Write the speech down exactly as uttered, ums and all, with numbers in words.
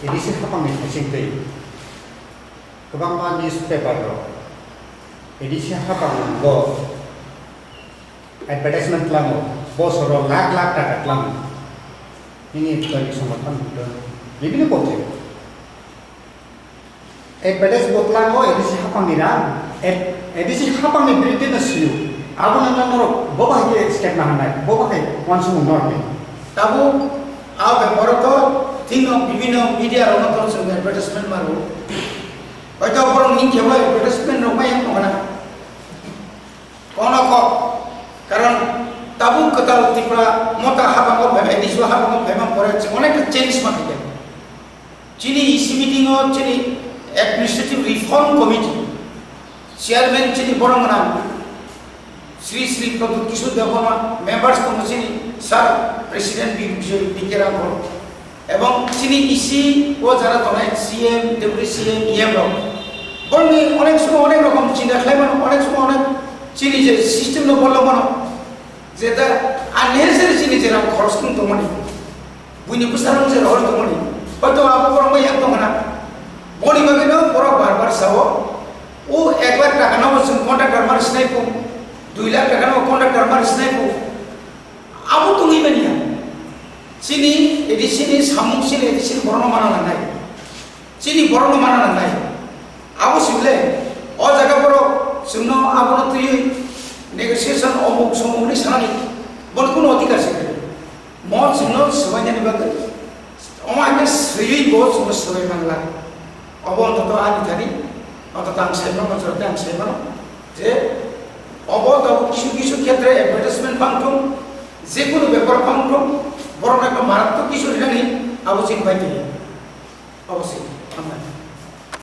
A D C hapangni thaising twi kwbangma newspaper rok A D C hapang bo advertisement tlango, bosoro lakh lakh taka tlango. Nini doi songothon bibini kote. Advertise bo tlango A D C hapangni rang, A D C hapangni biruddhe no siyo. Abo no norok bo bahai khe step na hanai, bo bahai wansukmung norok ni. Tabuk a beparo to tino bibino media rok no to chwng advertisement maro. Hoito borok ni kebo advertisement rok mai wng tongna. Kono kok, karon tabuk kwtal Tripura mota habango phaibai, A D C o habango phaima pore chwng onekta change ma khaikha. Chini E C meeting o chini Administrative Reform Committee chairman chini borok gwnang Sri Sri Pradyut Kishore Debbarma, members tongo chini Sir President Bi-, Bi-, B K Rangkhol, ebong chini E C o jara tongnai C M, Deputy C M, E M rok. Borokni onek somo onek rokom chinta khlai mano, onek somo onek chini je system no bolong mano, je da unnecessary chini je rang khoros khum tongmani. Buini bwsarok je rohor tongmani, hoito abo borok bai yang tongna. Boni bagwi no borok bar bar sao, o ek lakh taka no chwng contractor mar sinai pung, dui lakh taka no contractor mar sinai pung. Abo tongwi manya. Chini A D C ni samung chini A D C ni borok no mana nangnai. Chini borok no mana nangnai. Abo sibole, o jaga borok chwngno abono twiwi negotiation omuk somuk ni sanani, bono kuno odhikar se kwrwi. Mo chwngno swbainani bagwi, omo hai khe swiwi bo chwngno swbai manla. Obo ontoto ani thani, ontoto ang sai mano, jora tei ang sai mano je obo tabuk kisu kisu khetre advertisement bang thung, je kunu bepar bang thung, borok no ekta maratwk kisu rinani abo chini bai twi. Obo se, hambai.